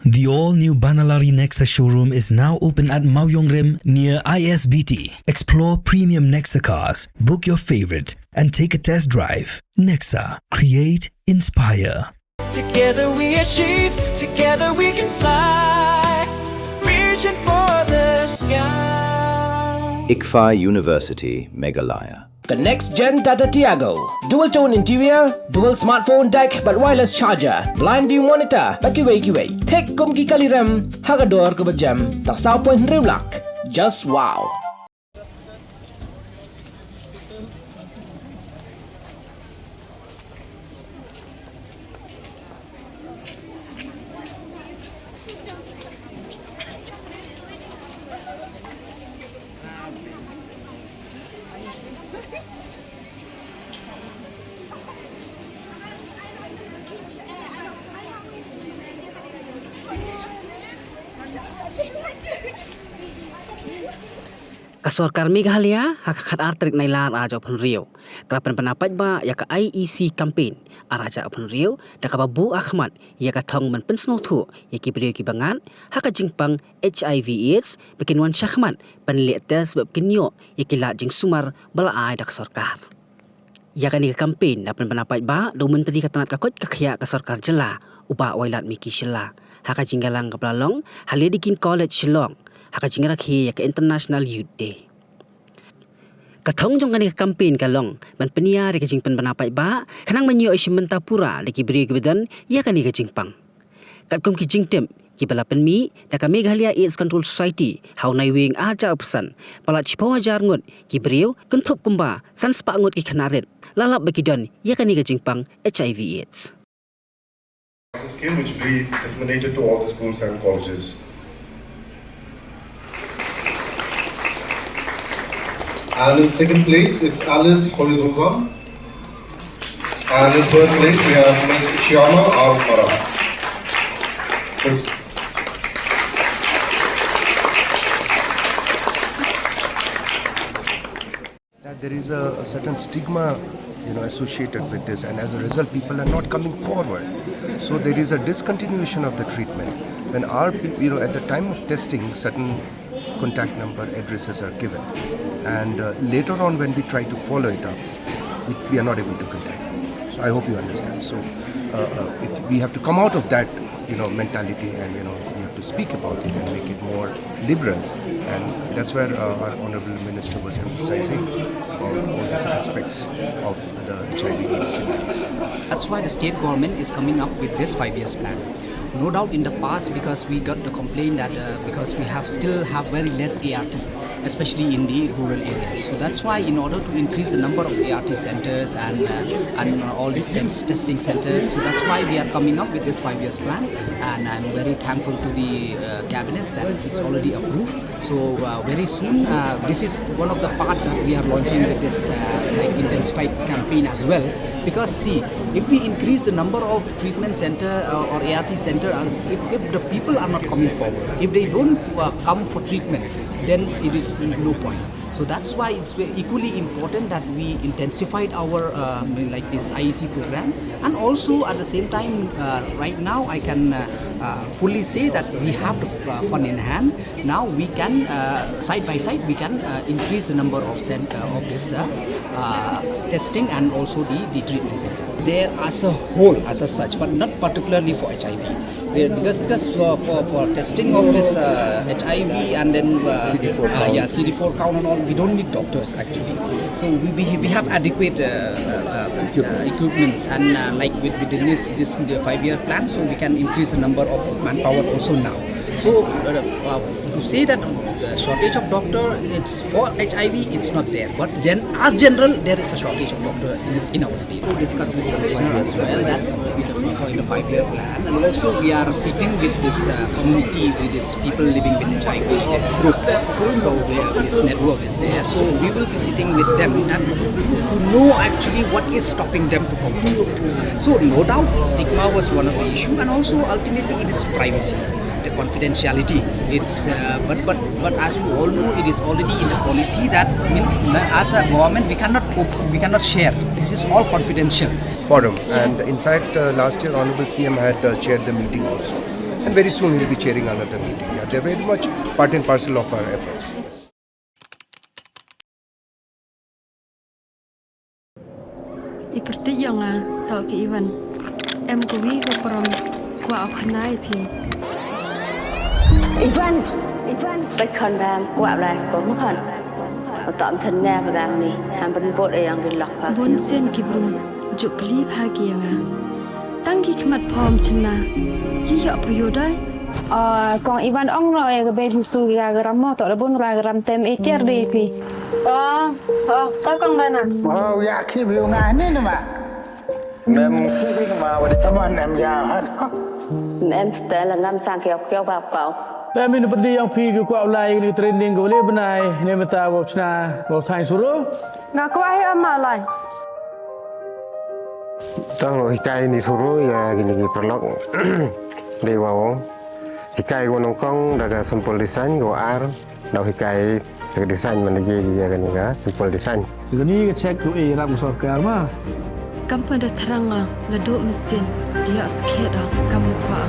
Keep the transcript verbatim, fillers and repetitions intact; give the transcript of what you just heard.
The all-new Banalari Nexa showroom is now open at Mawiongrim near I S B T. Explore premium Nexa cars, book your favorite, and take a test drive. Nexa, create, inspire. Together we achieve, together we can fly, reaching for the sky. ICFAI University, Meghalaya. The next gen Tata Tiago. Dual tone interior, dual smartphone deck bad wireless charger, blind view monitor bad kiwei kiwei. Thik kum ki kali rem ha ka dor kaba jem tang saw point hynriew lak. Just wow. Ka sorkar Meghalaya ha ka khatar tarik Nailar arhajar arphew hynriew ka la pynbna paidbah ïa ka I E C campaign arhajar arphew hynriew da kaba buh ha khmat ïa ka thong ban pynsngewthuh ïa ki briew kiba ngat ha ka jingpang H I V AIDS ba kin wan shakhmat ban leh test bad kin ïoh ïa ki lad jingsumar ba la ai da ka sorkar. Ïa kane ka campaign la pynbna paidbah da u Myntri ka tnat ka koit ka khiah ka sorkar jylla, u Bah Wailadmiki Shylla, ha ka jingïalang kaba la long ha Lady King College Shillong ha ka jingrakhe ïa ka International Youth Day. Ka thong jong kane ka campaign ka long ban pynïar ïa ka jingpynbna paidbah khnang ban ïoh ïashim bynta pura da ki briew kiba don ïa kane ka jingpang. Katkum ki jingtip kiba la pynmih da ka Meghalaya AIDS Control Society ha u Naiwieng arhajar arphew san, palat shiphew hajar ngut ki briew, kynthup kumba san spah ngut ki khynnah rit la lap ba ki don ïa kane ka jingpang H I V AIDS. This scheme which will be disseminated to all the schools and colleges. And in second place, it's Alice Hoizozam. And in third place, we have Miss Chiama Arumara. Miss That there is a, a certain stigma, you know, associated with this, and as a result, people are not coming forward. So there is a discontinuation of the treatment. When our, peop- you know, at the time of testing, certain contact number addresses are given, and uh, later on, when we try to follow it up, we, we are not able to contact them. So I hope you understand. So uh, uh, if we have to come out of that, you know, mentality, and you know, we have to speak about it and make it more liberal, and that's where uh, our honorable minister was emphasizing about all these aspects of the H I V AIDS scenario. That's why the state government is coming up with this five years plan. No doubt in the past, because we got the complaint that uh, because we have still have very less A R T, especially in the rural areas. So that's why, in order to increase the number of A R T centers and uh, and uh, all these test- testing centers, so that's why we are coming up with this five years plan. And I'm very thankful to the uh, cabinet that it's already approved. So uh, very soon, uh, this is one of the part that we are launching with this uh, like intensified campaign as well. Because see, if we increase the number of treatment center uh, or A R T center, uh, if, if the people are not coming forward, if they don't uh, come for treatment, then it is no point. So that's why it's ve- equally important that we intensified our uh, like this I E C program, and also at the same time, uh, right now I can uh, uh, fully say that we have the uh, fund in hand. Now we can uh, side by side we can uh, increase the number of cent- uh, of this uh, uh, testing and also the, the treatment center. There as a whole, as a such, but not particularly for H I V. Because because for, for, for testing of this uh, H I V and then uh, C D four uh, count. Yeah, C D four count and all, we don't need doctors actually. So we, we, we have adequate uh, uh, uh, uh, equipments and uh, like with, within this this uh, five-year plan, so we can increase the number of manpower also now. So uh, uh, to say that uh, shortage of doctor, it's for H I V, it's not there. But then, as general, there is a shortage of doctor in, this, in our state. To discuss with the commissioner as well that with the, in the five-year plan, and also we are sitting with this uh, community, with these people living with H I V, this group. So we have this network is there. So we will be sitting with them and to know actually what is stopping them to come forward. So no doubt, stigma was one of the issue, and also ultimately it is privacy, the confidentiality. It's uh, but but but as you all know, it is already in the policy that, I mean, as a government we cannot op- we cannot share. This is all confidential. Forum, and in fact, uh, last year Honorable C M had uh, chaired the meeting also. And very soon he'll be chairing another meeting. Yeah, they're very much part and parcel of our efforts. Yes. I pyrthei ïa nga, to ki Ivan. Em kawi ka prom, kwah u khana ïa phi. Ivan! Ivan! Bai khon bam, kwah lai skor ma khon. Uta am chen ne ka dang ni, ham ban bot e yang ki lok pa. Bun sien ki bru, juk kli pha ki ïa nga. Tang ki khmat phom chen na, yi ïa pha ïoh dai. Ah, kong Ivan ong no e ka bei musu ki ga ram mo, to da bun ga ram tem e tiar de pi. Oh, oh, to kong Bana. Oh, ya ki bi nga ni na ma. Mem ki bi ma wa di. Tama nem ya ha. Mem stel ngam sang kiau kiau ba kau. Mem in pedi yang pi ki kwah lai ni training ko le benai ne meta wa chna wa thai suru. Nga kwah hi ama lai. Tang hikai ni suru ya kini ki paralok. Dei wa ong. Hikai ko nongkong da ka simple design ko ar. Dau hikai ka design man ye ya kani ka simple design. Kani ka check tu e rap sorkar ma. Kam pa da thrang nga la duk mesin dia skhet da kam kwah.